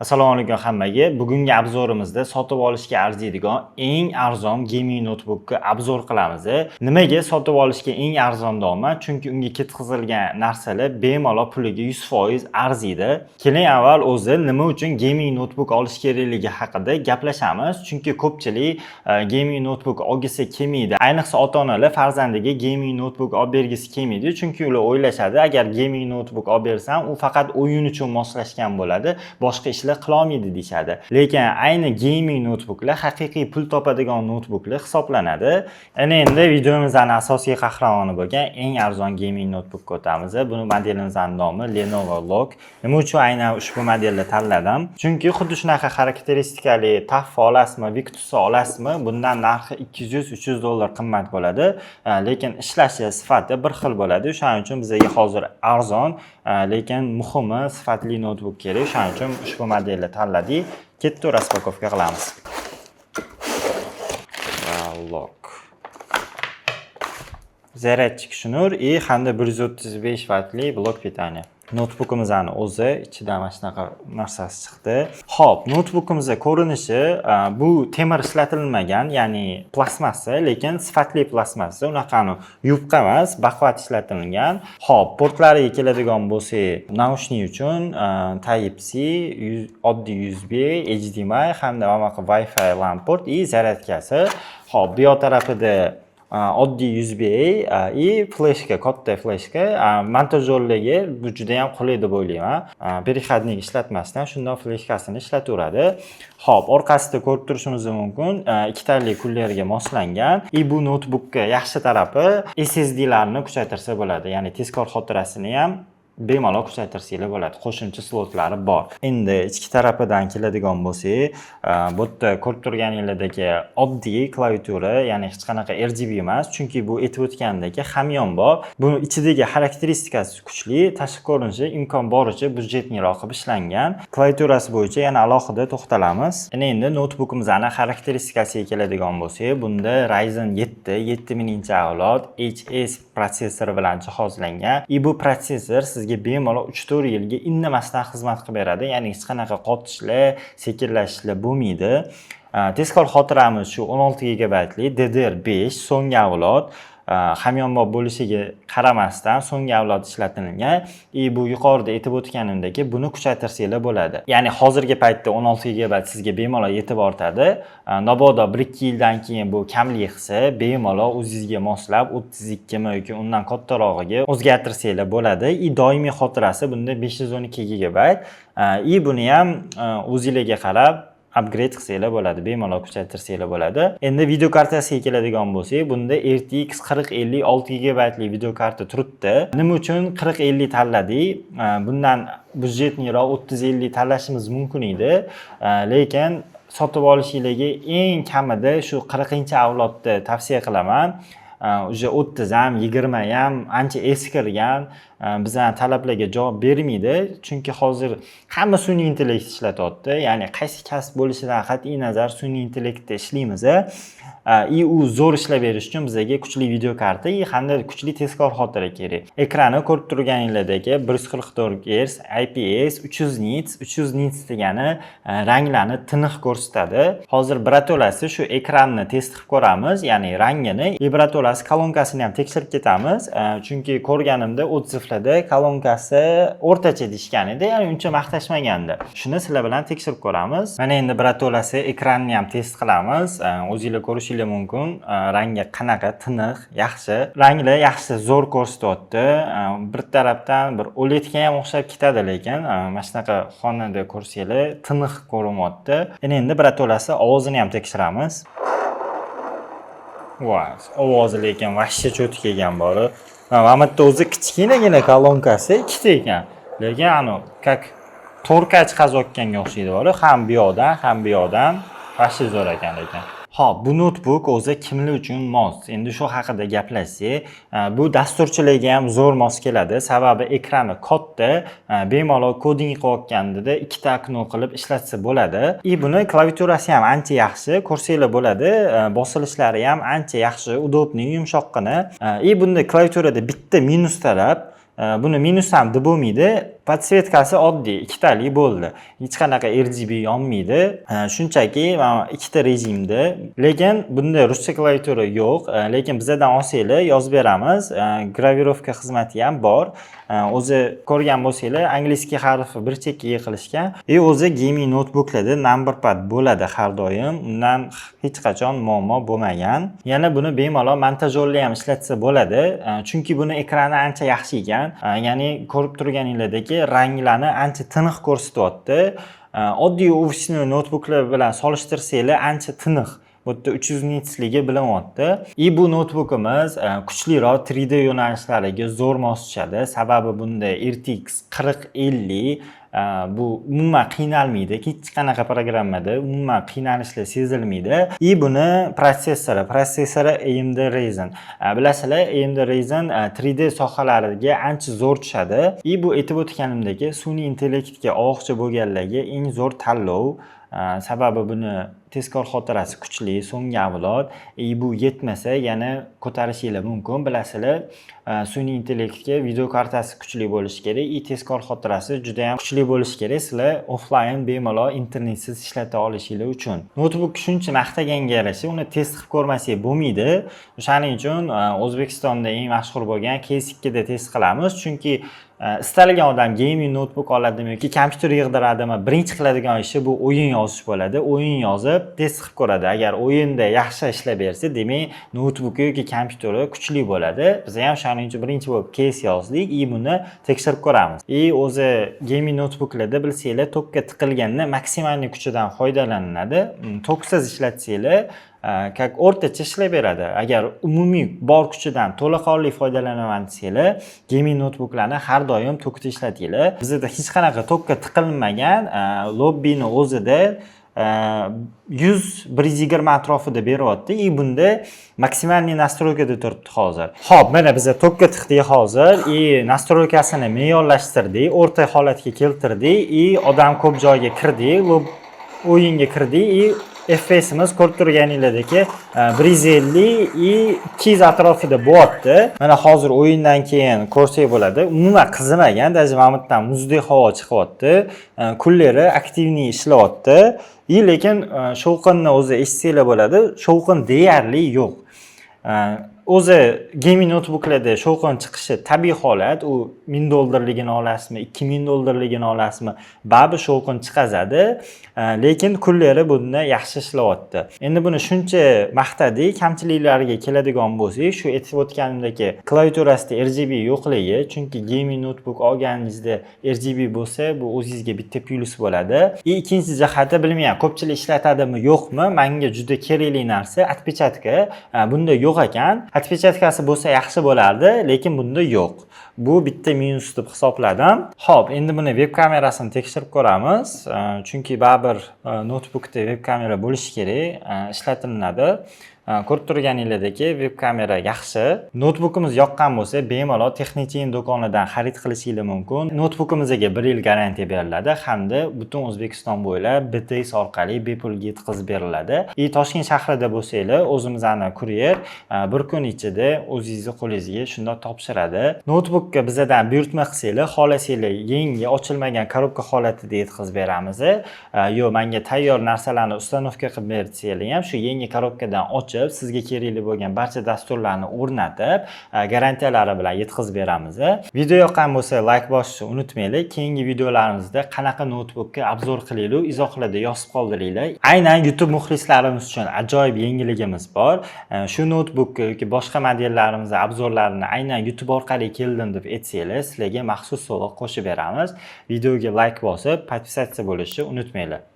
Assalomu alaykum hammaga. Bugungi обзор imizda sotib olishga arziydigan eng arzon gaming noutbukni обзор qilamiz. Nimaga sotib olishga eng arzon deyapman? Chunki unga ketkazilgan narsalar bemalol puliga 100% arziydi. Keling, avval o'zi nima uchun gaming noutbuk olish kerakligi haqida gaplashamiz. Chunki ko'pchilik gaming noutbuk olgisi kelmaydi. Ayniqsa ota-onalar farzandiga gaming noutbuk olib bergisi kelmaydi. Chunki ular o'ylashadi, agar gaming noutbuk olib bersam, u faqat o'yin uchun moslashgan bo'ladi, boshqa ishlar qilolmaydi deyishadi. Lekin ayni gaming noutbuklar haqiqiy pul topadigan noutbuklar hisoblanadi. Ana endi videomizning asosiy qahramoni bo'lgan eng arzon gaming noutbukka o'tamiz. Buni modelimizning nomi Lenovo LOQ. Nima uchun aynan ushbu modelni tanladim? Chunki xuddi shunaqa xarakteristikali TUF olasizmi, Victus olasizmi, bundan narxi 200-300 dollar qimmat bo'ladi. Lekin ishlashi, sifati bir xil bo'ladi. O'shaning uchun bizga hozir arzon, lekin muhimi sifatli noutbuk kerak. O'shaning uchun ushbu modelni tanladik. Ketdi, распаковка qilamiz. Va LOQ. Зарядчик, shnur и hamda 135 vattli блок питания. Noutbukimizni o'zi ichidan mana shunaqa narsasi chiqdi. Xo'p, noutbukimizni ko'rinishi, bu temir ishlatilmagan, ya'ni plastmassa, lekin sifatli plastmassa, unaqani yupqa emas, baquvvat ishlatilgan. Xo'p, portlariga keladigan bo'lsak, наушник uchun Type C, oddiy USB, HDMI hamda mana bunaqa Wi-Fi LAN port и zaryadkasi. Xo'p, bu yoq tarafida oddiy USB и fleshka, katta fleshka. Montajyorlarga bu juda ham qulay deb o'ylayman. Переходник ishlatmasdan shundoq fleshkasini ishlataveradi. Xo'p, orqasida ko'rib turishimiz mumkin, ikkitali кулер ga moslangan. И bu noutbukka yaxshi tarafi, SSDlarni kuchaytirsa bo'ladi, ya'ni tezkor xotirasini ham bemalol kuchaytirsanglar bo'ladi. Qo'shimcha slotlari bor. Endi ichki tarafidan keladigan bo'lsak, bu yerda ko'rib turganinglardek oddiy klaviatura, ya'ni hech qanaqa RGB emas, chunki bu aytib o'tgandek hamyonbop. Buni ichidagi xarakteristikasi kuchli, tashqi ko'rinishi imkon boricha бюджетный roq qilib ishlangan. Klaviaturasi bo'yicha yana alohida to'xtalamiz. Endi noutbukimizni xarakteristikasiga keladigan bo'lsak, bunda Ryzen 7 7000-avlod HS protsessori bilan jihozlangan. И bu protsessor sizga bemalol 3-4 yilga indamasdan xizmat qilib beradi. Ya'ni hech qanaqa qotishlar, sekinlashishlar bo'lmaydi. Tezkor xotiramiz shu 16 gigabaytli DDR5 so'nggi avlod. Hamyonbop bo'lishiga qaramasdan so'nggi avlod ishlatilgan. И bu yuqorida aytib o'tganimdek, buni kuchaytirsanglar bo'ladi. Ya'ni hozirgi paytda 16 gigabayt sizga bemalol yetib ortadi. Mabodo 1-2 yildan keyin bu kamlik qilsa, bemalol o'zingizga moslab 32 mi yoki undan kattarog'iga o'zgartirsanglar bo'ladi. И doimiy xotirasi bunda 512 gigabayt. И buni ham o'zinglarga qarab upgrade qilsanglar bo'ladi, bemalol kuchaytirsanglar bo'ladi. Endi video kartasiga keladigan bo'lsak, bunda RTX 4050 6 gigabaytli video karta turibdi. Nima uchun 4050 tanladik? Bundan бюджетный roq 3050 tanlashimiz mumkin edi. Lekin sotib olishinglarga eng kamida shu 40-avlodni tavsiya qilaman. Уже 30 ham, 20 ham ancha eskirgan, bizani talablarga javob bermaydi. Chunki hozir hamma sun'iy intellekt ishlatyapti. Ya'ni qaysi kasb bo'lishidan qat'iy nazar sun'iy intellektda ishlaymiz. И u zo'r ishlab berish uchun bizga kuchli video karta и hamda kuchli tezkor xotira kerak. Ekrani ko'rib turganinglardek 144 Hz IPS 300 nits, 300 nits degani ranglarni tiniq ko'rsatadi. Hozir birato'lasi shu ekranni test qilib ko'ramiz, ya'ni rangini, и birato'lasi kolonkasini ham tekshirib ketamiz. Chunki ko'rganimda отзыв larda kolonkasi o'rtacha deyishgan edi, ya'ni uncha maqtashmagandi. Shuni sizlar bilan tekshirib ko'ramiz. Mana endi birato'lasi ekranni ham test qilamiz. O'zinglar ko'rishinglar mumkin, rangi qanaqa tiniq, yaxshi. Ranglar yaxshi, zo'r ko'rsatyapti. Bir tarafdan bir OLEDga ham o'xshab ketadi, lekin mana shunaqa xonada ko'rsanglar tiniq ko'rinyapti. Endi birato'lasi ovozini ham tekshiramiz. Voy, ovozi lekin вообще чётко kelgan bori. Mana bu yerda o'zi kichkinagina kolonkasi ikkita ekan. Lekin anu как to'rkach qazotganga o'xshaydi bori. Ham bu yoqdan, ham bu yoqdan вообще zo'r ekan lekin. Xo'p, bu noutbuk o'zi kimlar uchun mos? Endi shu haqida gaplashsak, bu dasturchilarga ham zo'r mos keladi. Sababi ekrani katta, bemalol coding qilayotganda ikkita окно qilib ishlatsa bo'ladi. И buni klaviaturasi ham ancha yaxshi, ko'rsanglar bo'ladi. Bosilishlari ham ancha yaxshi, удобный, yumshoqqina. И bunda klaviaturada bitta minus taraf, buni minus ham deb bo'lmaydi. Подсветка si oddiy, ikkitalik bo'ldi. Hech qanaqa RGB yonmaydi. Shunchaki mana ikkita rejimda. Lekin bunda ruscha klaviatura yo'q. Lekin bizadan olsanglar, yozib beramiz. Гравировка xizmati ham bor. O'zi ko'rgan bo'lsanglar, английский harfi bir chekkaga qilishgan. И o'zi gaming notebooklarda number pad bo'ladi har doim. Undan hech qachon muammo bo'lmagan. Yana buni bemalol montajyorlar ham ishlatsa bo'ladi. Chunki buni ekrani ancha yaxshi ekan. Ya'ni ko'rib turganinglardek, ranglarni ancha tiniq ko'rsatyapti. Oddiy офисный noutbuklar bilan solishtirsanglar, ancha tiniq. Bu yerda 300 nitsligi bilinyapti. И bu noutbukimiz kuchliroq 3D yo'nalishlariga zo'r mos tushadi. Sababi bunda RTX 4050, bu umuman qiynalmaydi. Hech qanaqa programmada umuman qiynalishlar sezilmaydi. И buni protsessori AMD Ryzen. Bilasizlar, AMD Ryzen 3D sohalariga ancha zo'r tushadi. И bu aytib o'tganimdek, sun'iy intellektga og'chi bo'lganlarga eng zo'r tanlov. Sababi buni tezkor xotirasi kuchli, so'nggi avlod. И bu yetmasa, yana ko'tarishinglar mumkin. Bilasizlar, sun'iy intellektga video kartasi kuchli bo'lishi kerak и tezkor xotirasi juda ham kuchli bo'lishi kerak, sizlar offlayn bemalol internetsiz ishlata olishinglar uchun. Noutbuk shuncha maqtaganga yarasha uni test qilib ko'rmasak bo'lmaydi. O'shaning uchun O'zbekistonda eng mashhur bo'lgan CS2 da test qilamiz, chunki istalgan odam gaming notebook oladimi yoki kompyuter yig'diradimi, birinchi qiladigan ishi bu o'yin yozish bo'ladi. O'yin yozib, test qilib ko'radi. Agar o'yinda yaxshi ishlab bersa, demak, noutbuki yoki kompyuteri kuchli bo'ladi. Biz ham shuning uchun birinchi bo'lib CS yozdik и buni tekshirib ko'ramiz. И o'zi gaming notebooklarda, bilsanglar, tokka tiqilganda максимальный kuchidan foydalaniladi. Toksiz ishlatsanglar, как o'rtacha ishlab beradi. Agar umumiy bor kuchidan to'laqonli foydalanaman desanglar, gaming notebooklarni har doim tokda ishlatinglar. Bizda hech qanaqa tokka tiqilmagan, lobbini o'zida 100, 120 atrofida beryapti и bunda максимальный настройка da turibdi hozir. Xo'p, mana biza tokka tiqdik hozir и настройка sini me'yorlashtirdik, o'rta holatga keltirdik и odam ko'p joyga kirdik, o'yinga kirdik и FPSimiz ko'rib turganinglardek 150 и 200 atrofida bo'lyapti. Mana hozir o'yindan keyin ko'rsak bo'ladi. Umuman qizimagan, даже mana bu yerdan muzdek havo chiqyapti. Кулер i активный ishlayapti. И lekin shovqinni o'zi eshitsanglar bo'ladi. Shovqin deyarli yo'q. O'zi gaming notebooklarda shovqin chiqishi tabiiy holat. U 1000 dollarligini olasizmi, 2000 dollarligini olasizmi, baribir shovqin chiqazadi. Lekin кулер i bunda yaxshi ishlayapti. Endi buni shuncha maqtadik, kamchiliklariga keladigan bo'lsak, shu aytib o'tganimdek, klaviaturasida RGB yo'qligi, chunki gaming notebook olganingizda RGB bo'lsa, bu o'zingizga bitta plyus bo'ladi. И ikkinchi jihati, bilmayman, ko'pchilik ishlatadimi, yo'qmi, menga juda kerakli narsa отпечатка. Bunda yo'q ekan. Отпечатка si bo'lsa yaxshi bo'lardi, lekin bunda yo'q. Bu bitta minus deb hisobladim. Xo'p, endi buni veb kamerasini tekshirib ko'ramiz. Chunki baribir noutbookda veb kamera bo'lishi kerak, ishlatilinadi. Ko'rib turganinglardek, veb kamera yaxshi. Noutbookimiz yoqqan bo'lsa, bemalol Texnichain do'konidan xarid qilishinglar mumkin. Noutbookimizga 1 yil garantiya beriladi hamda butun O'zbekiston bo'ylab BTS orqali bepulga yetkazib beriladi. И Toshkent shahrida bo'lsanglar, o'zimizni kuryer bir kun ichida o'zingizni qo'lingizga shundoq topshiradi. Noutbookka bizadan buyurtma qilsanglar, xohlasanglar, yangi, ochilmagan коробка holatida yetkazib beramiz. Yo'q, menga tayyor narsalarni установка qilib ber desanglar ham, shu yangi коробка dan ochib, sizga kerakli bo'lgan barcha dasturlarni o'rnatib, garantiyalari bilan yetkazib beramiz. Video yoqqan bo'lsa, layk bosishni unutmanglar. Keyingi videolarimizda qanaqa noutbookka обзор qilaylik, izohlarda yozib qoldiringlar. Aynan YouTube muxlislarimiz uchun ajoyib yangiligimiz bor. Shu noutbookka yoki boshqa modellarimizni обзор larini aynan YouTube orqali keldim deb aytsanglar, sizlarga maxsus sovg'a qo'shib beramiz. Videoga layk bosib, подписаться bo'lishni unutmanglar.